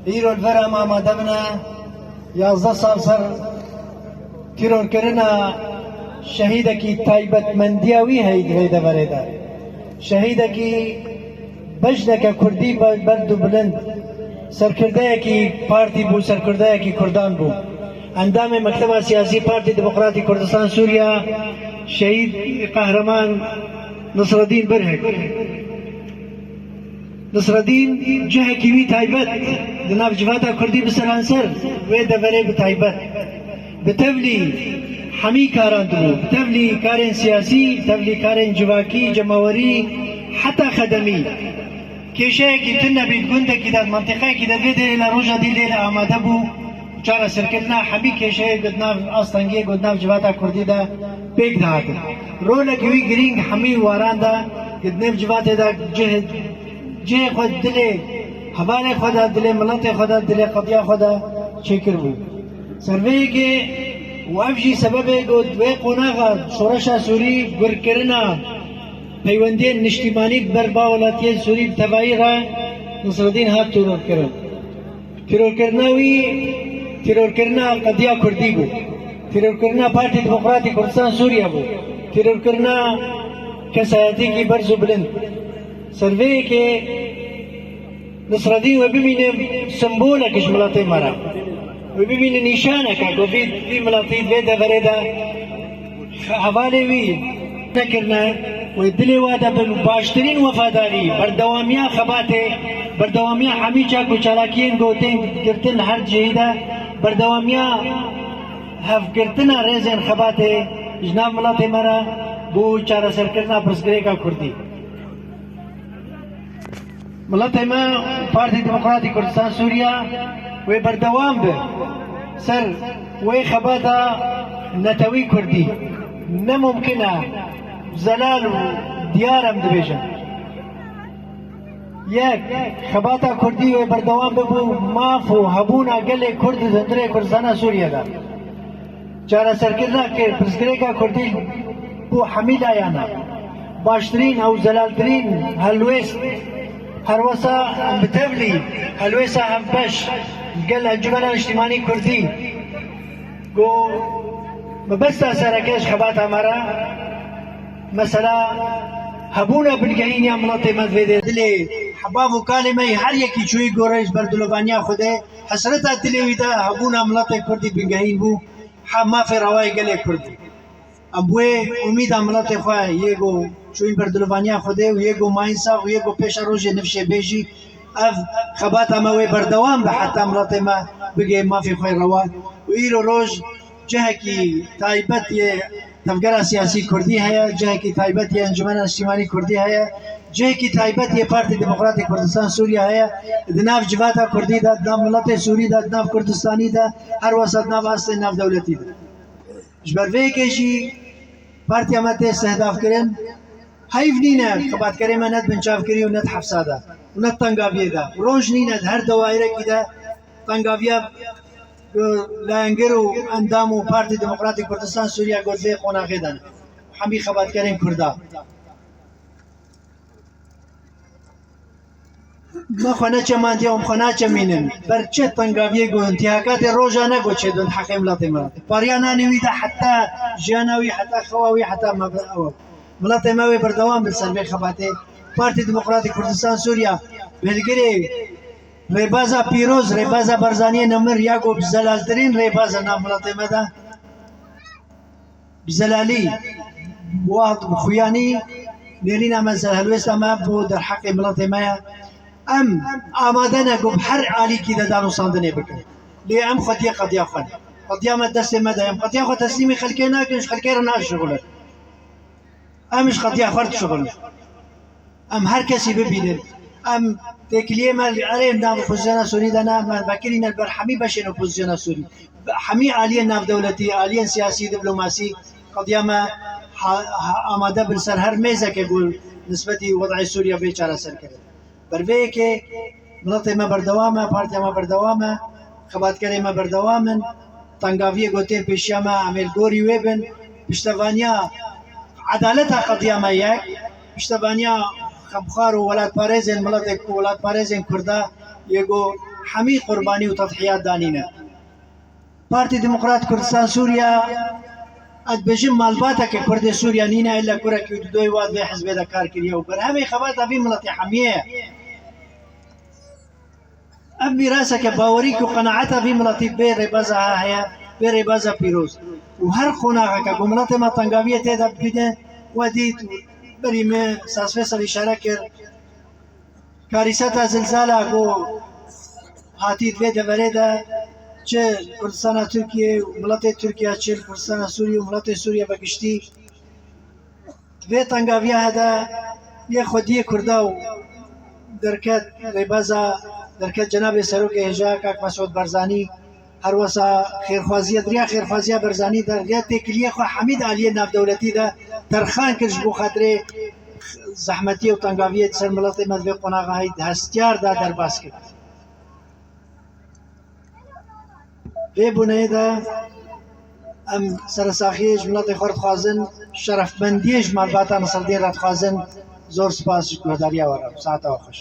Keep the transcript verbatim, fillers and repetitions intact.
Îro li vir em amade bine yazdeh sal ser tîrorkirina şehîdekî taybetmendiya wî heyî di vê deverê de. Şehîdekî bejneke kurdî be-, berdu bilind, serkirdeyekî partî bû, serkirdeyekî kurdan bû. Endamê Mekteba Siyasî Partî Demokratî Kurdistan Sûriya, şehîd qehreman Nisredîn Birhik. Nisredîn cihekî wî taybet di nav civata kurdî bi seranser wê deverê bi taybet. Bi tevlî hemî karan dibû, bi tevlî karên siyasî, bi tevlî karên civakî, cemawerî, heta xedemî. Kêşeyekî tune bî di gundekî de, di mentiqeyekî de vê derê li roja dî lê amade bû. Çareserkirina hemî kêşeyê ku di nav astengiyê ku di nav civata kurdî de pêk dihatin. Rolekî wî girîng hemî waran de ku di nêv civatê de cih-, cihê xwe dilê hevalê xwe de, dilê miletê xwe de, dilê qediya xwe de çêkiribû. Ser vê yekê û ev jî sebebê ku di wê qonaxa şoreşa Sûrî gurkirina peywendiyên niştîmanî bi ber ba welatiyên Sûrî bi tevayî re Nisredîn hat tîrorkirin. Tîrorkirina wî, tîrorkirina qediya kurdî bû. Tîrorkirina Partî Demokratî Kurdistan Sûriye bû. Tîrorkirina kesayetîkî berz û bilind. Ser vê yekê Nisredîn wê bimîne sembolek ji miletê me re. Wê bimîne nîşaneke ku vî, vî miletî vê deverê de hevalê wî nekirine, wê dilê we de bi baştirîn wefadarî, berdewamiya xebatê, berdewamiya hemî çek û çalakiyên ku tên girtin her cihî de, berdewamiya hevgirtina rêzên xebatê ji nav miletê me re bo çareserkirina pirsgirêka kurdî. Miletê me, Partî Demokratî Kurdistan Sûriya wê berdewam be ser wê xebata netewî kurdî. Ne mumkin e, zelal û diyar em dibêjin. Yek, xebata kurdî wê berdewam bibe, maf û hebûna gelê kurd di hundirê Kurdistana Sûriye de. Çareserkirina kir-, pirsgirêka kurdî bo hemî layana. Baştirîn ew zelaltirîn helwêst. Her wesa em bi tevlî helwêsta hevbeş gel Encûmena Niştîmanî Kurdî ku mebesta sereke ji xebata me re, mesela, hebûna bingehîn ya miletê me divê dê. Dilê hebav û kalê me yê her yekî çûyî gorê ji ber dilovaniya Xwedê, hesreta dilê wî de hebûna miletê kurdî bingehîn bû. Ha mafê rewayê gelê Kurd. Em wê umîda miletê xwe yê ku çûyîn ber dilovaniya Xwedê û yê ku mayîn sax û yê ku pêşerojê nifşê bê jî ev xebata me wê berdewam be heta miletê me bigê mafê xwe rewa. Û îro roj cihekî taybet yê Tevgera Siyasî Kurdî heye, cihekî taybet yê Encûmena Niştîmanî Kurdî heye, cihekî taybet yê Partî Demokratîk Kurdistan Sûriye heye, di nav civata Kurdî de, di nav miletê Sûrî de, di nav Kurdistanî de, her wesa di nav astê navdewletî de. Ji ber vê yekê jî partiya me tê stîhdafkirin. Heyv nîne xebatkerê me ne di binçavkirî û ne di hefsa de û ne di tengaviyê de. Roj nîne di her dewairekî de tengaviya, e, layengir û endam û Partî Demokratîk Kurdistan Sûriye got vê qonaxê de ne. Hemî xebatkerên Kurda. Me xwe neçemandiye û em xwe naçemînin. Ber çi tengaviyê ku intîhakatê roja ne ku çêdin heqê miletê me re. Pariya nanê wî de heta jiyana wî, heta xewa wî, heta me ew. Miletê me wê berdewam bin ser vê xebatê. Partî Demokratîk Kurdistan Sûriya, bilgirê rêbaza pîroz, rêbaza Barzaniyê nemir ya ku bi zelaltirîn rêbaz e nav miletê me de. Bi zelalî, wext bi xuyanî nêrîna me ser helwêsta me bo derheqê miletê me ye. Em amade ne ku bi her alîkî de danûstandinê bikin. Lê em xwediyê qediya xwe ne. Qediya me destê me de ye. Em qediya xwe teslîmî xelkê nakin, ji xelkê re naşixulin. Em ji qediya xwe re dişixulin. Em her kesî bibînin. Em têkiliyê me li erê nav opozisyona Sûrî de ne, me vekirîne li ber hemî beşên opozisyona Sûrî. Hemî aliyên navdewletî, aliyên siyasî, diplomasî, qediya me ha-, ha-, amade bin ser her mêzeke ku nisbetî wed'ê Sûriye bê çareserkirin. Ber vê yekê miletê me berdewam e, partiya me berdewam e, xebatkerê me berdewam in. Tengaviyê ku tên pêşiya me, em ê li gorî wê bin. Piştevaniya edaleta qediya me yek, piştevaniya xemxwar û welatparêzên miletê ku welatparêzên Kurda yê ku Hemî qurbanî û tedhiyat danîne. Partî Demokrat Kurdistan Sûriya, ez dibêjim malbateke Kurdê Sûriya nîne, illa kurekî û didoyê wa di vê hizbê de kar kiriye û berhemê xebata vî miletî hemiyê ye. Ev mîraseke bawerî ku qenaeta vî miletî bê rêbeza ha heye, bê rêbeza pîroz. Û her qonaxeke ku miletê me tengaviyê tê de bibîne, we dît, berî me Sas Feysalî îşare kir, karîseta zilzala ku hatî di vê deverê de çi li Kurdistana Tirkiyê û miletê Tirkiye, çi li Kurdistana Sûriyê û miletê Sûriye be giştî, di vê tengaviya he de yê xwediyê Kurda û derket rêbeza, derket cenabê Serokê Hêja Kak Mesûd Barzanî, her wesa xêrxwaziya, di riya xêrxwaziya Barzanî de, di riya têkiliyê xwe hemî di aliyê navdewletî de terxan kir ji bo xatirê zehmetiyê û tengaviyê di ser miletê me di vê qonaxa heyî di hestiyar de derbas kir. Vê bûneyê de em seresaxiyê ji miletê xwe re dixwazin, şerefmendiyê ji malbata Nisredîn re dixwazin. Zor spas ji guhdariya we re. Saeta we xweş.